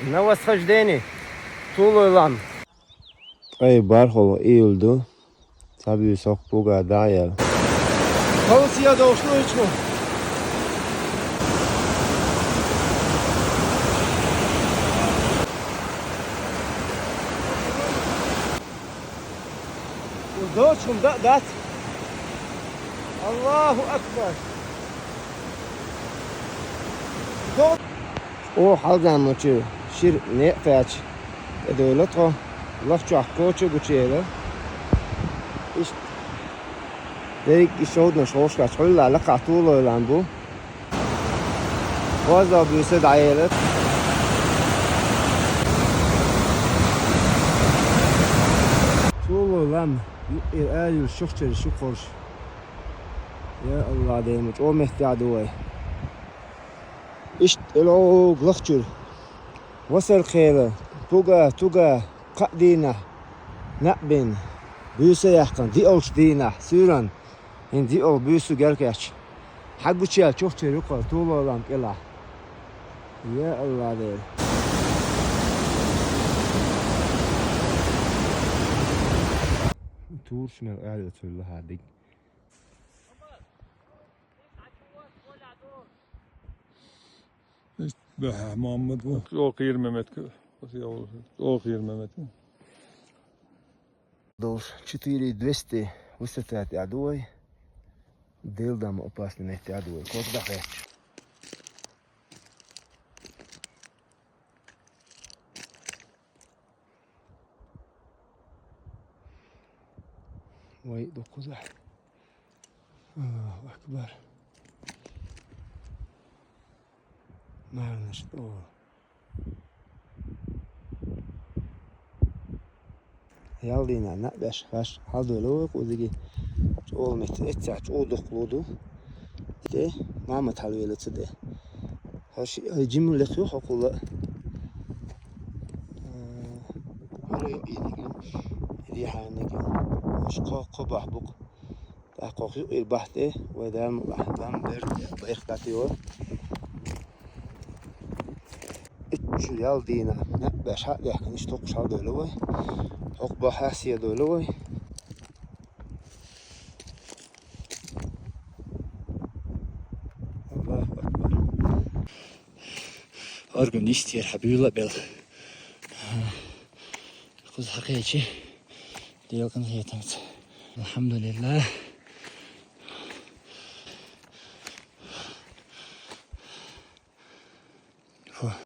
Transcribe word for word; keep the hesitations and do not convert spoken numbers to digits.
На восхождение. Тулой лам. Ткъе бархӀлагӀа июль ду. Ца буьйса хӀокху пуга дӀаяьлла. Хьовсийа довш ду хӀинца. Доцу хӀума дан а дац. Аллаху акбар! До- О, хьалзаманчу шира некъ кхаьчча, тӀедевлла тхо, лахчохь коча гучуяьлла. Иштта дерриг и шовданаш гӀовшкаш хьуьлла лакхахь тулой лам бу. Хоза буьйса дӀаелира. Тулой лам, юкъера ара юьллуш чухчара шу кхорш. Я Алла, Дела, чӀогӀа меттехь ду вай. Иштта тӀелогӀу лахчуьра. Васаркхела, пуга, туга, кхаа дийнахь, некъ бина, буьйса яьккхина, диъалгӀачу дийнахь, суьйранна, хӀинца диъалгӀа буьйса герга кхаьчча. Хьан гучуяьлла чухчара юкъара тулой лам кӀелахь. Я Алла, Дела. Турчу мел аьлла ца вуьллу хьан диг. Баьхьа Мухаммад ву. ЧӀогӀа кхийра Мемет. ЧӀогӀа кхийра Мемет. Долуш четыре двести высота тӀехь ду вай. Дела дама опасный метте а ду вай. Кот дахьа хетча. Вай дукхузахь. Аллаху акбар. Марнаш тӀо. Ял дийнахь некъ беш хӀорш хьалдойла вай кхузиге. ЧӀогӀа метта эццехь чӀогӀа дукха лу ду. ТӀе Мамат хьалвелла ца де. ХӀорш и жима лекха ю хьо кхула. ХӀара ю и диган. Иди хьайниг. ХӀорш кхо, кхо бахь бу-кх. ТӀаккха хӀокху юкъера бахь тӀе вай Дала мукъ лахь, Дала берг байрх дӀатийо. Иччу ял дийнахь, некъ беш хьа а даьхкина, иштта хӀокхуш хьалдойла вай. ХӀокху бахьа схьадойла вай. Аллаху акбар. Орган йистера хьан буьйла а белла. Кхуза хьакхечи, делкъан хетамца. Алхьамдулиллах.